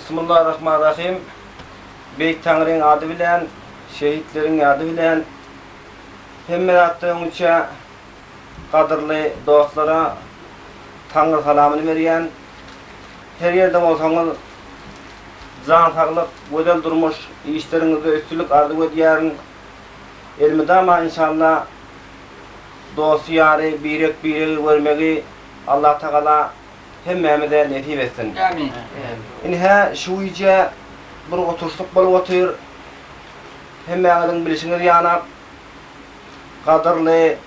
Bismillah-Rahman-Rahym. Beýik Taňryň ady bilen, şehitleriň ýady bilen, hemme zatdan öňçe gadyrly dostlara Taňry salamyny berýän. Her ýerde bolsaňyz, jan saglyk, gözel durmuş, işleriňizde üstünlik arzuw edýärin. Elmydama inşallah dosty-ýary birek-biregi görmegi Allatagala hemmämize nesip etsin. Amin. Ine şu gije bir oturyşlyk bolup otyr. Hemmäňiziň bilşiňiz ýanak gadyrly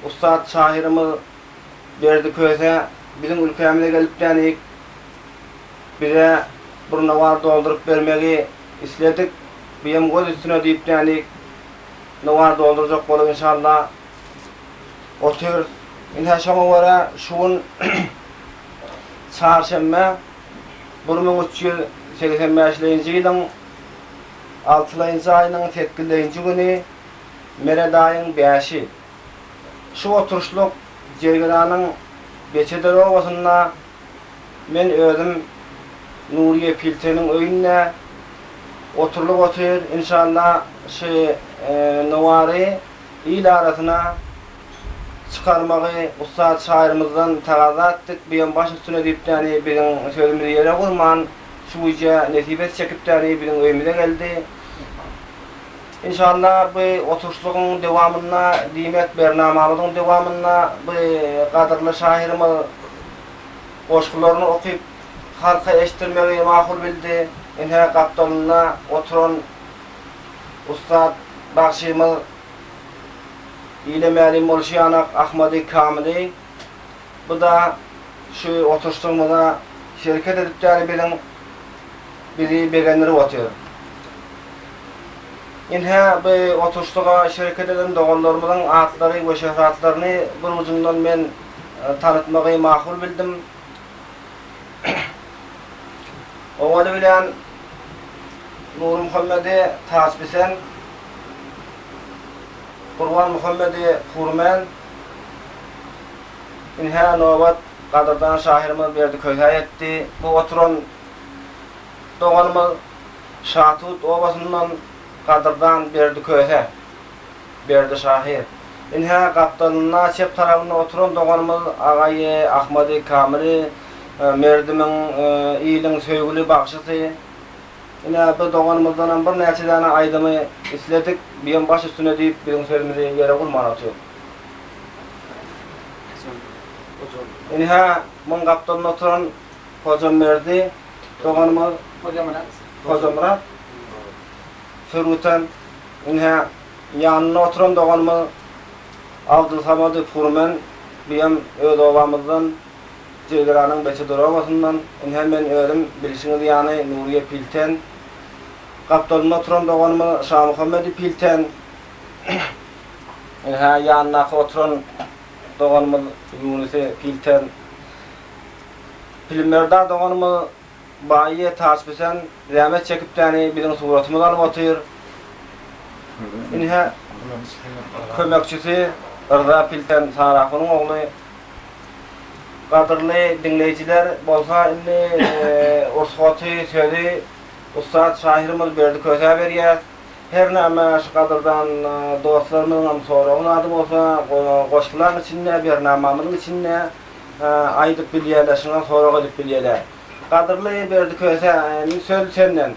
ussat şahyrymyz Berdi Köse biziň ülkämize gelip dänik bize bir nowar dolduryp bermegi isledik. Buýam göz üstüne diýip dänik nowar doldurjak bolup inşallah otyrys. Ine şoňa görä şu gün çarşenbe 1385-lenji ýylyň altylaýynjy aýynyň sekizlenji güni Meret aýyň bäşi. Şu oturyşlyk Jergedanyň Beçeder obasynda men özüm Nuryýe Pilteniň öýünde oturylyp otyr. Inşallah şu nowary il arasyna çykarmagy ussat şahyrymyzdan tagaza etdik. Buýam baş üstüne diýipdäni biziň sözümizi ýere gurman şu gije nesibet çekipdäni biziň öýümize geldi. Inşallah bu oturyşlygyň dowamynda diýmek bernamamyzyň dowamynda bu gadyrly şahyrymyz goşgularyny okyp halka eşitdirmegi makul bildi. Ine gapdalynda oturan ussat bagşymyz ile mälim bolşy ýanak Ahmady Kamyly bu-da şu oturyşlygymyza şereket edip däli biziň bizi begendirip otyr. Ine bu oturyşlyga şereket eden doganlarymyzyň atlary we şöhratlaryny bir ujundan men tanytmagy makul bildim. Owaly bilen Nurmuhammedi Taçbisen, Gurbanmuhammedi Purmen, ine nobat gadyrdan şahyrymyz Berdi Kösä ýetdi. Bu oturan doganymyz Şatut obasyndan gadyrdan Berdi Köse, Berdi şahyr. Ine gapdalynda çep tarabynda oturan doganymyz Agaýy Ahmady Kamyly, merdimiň, iliň söýgüli bagşysy. Ine, bu doganymyzdanam birnäçe däne aýdymy isledik, buýam baş üstüne diýip, biziň sözümizi ýere urman otyr. Ine, muň gapdalynda oturan Hojamberdi doganymyz. Hojamyrat. Hojamyrat. Sürgüten. Ine, ýanynda oturan doganymyz Abdulsamady Purmen, buýam öz obamyzdan. Jilgiranyň Beçedur obasyndan, ine men özüm, bilşiňiz ýaly, Nuryýe Pilten. Gapdalynda oturan doganymyz Şamuhammedi Pilten. Ine ýanyndaky oturan doganymyz Ýunusi Pilten. Pilimberda doganymyz Baýy Taçbisen zähmet çekip däni biziň suratymyzy alyp otyr. Ine kömekçisi Yrza Pilten Sarahunyň ogly. Gadyrly diňleýjiler, bolsa indi rugsaty, sözi ussat şahyrymyz Berdi Kösä berýäs. Her näme şu gadyrdan dostlarymyzyňam soragy zady bolsa, goşgulaň içinde, bernamamyzyň içinde aýdyp bilýärler, şuňa sorag edip bilýärler. Gadyrly Berdi Köse, indi söz senden.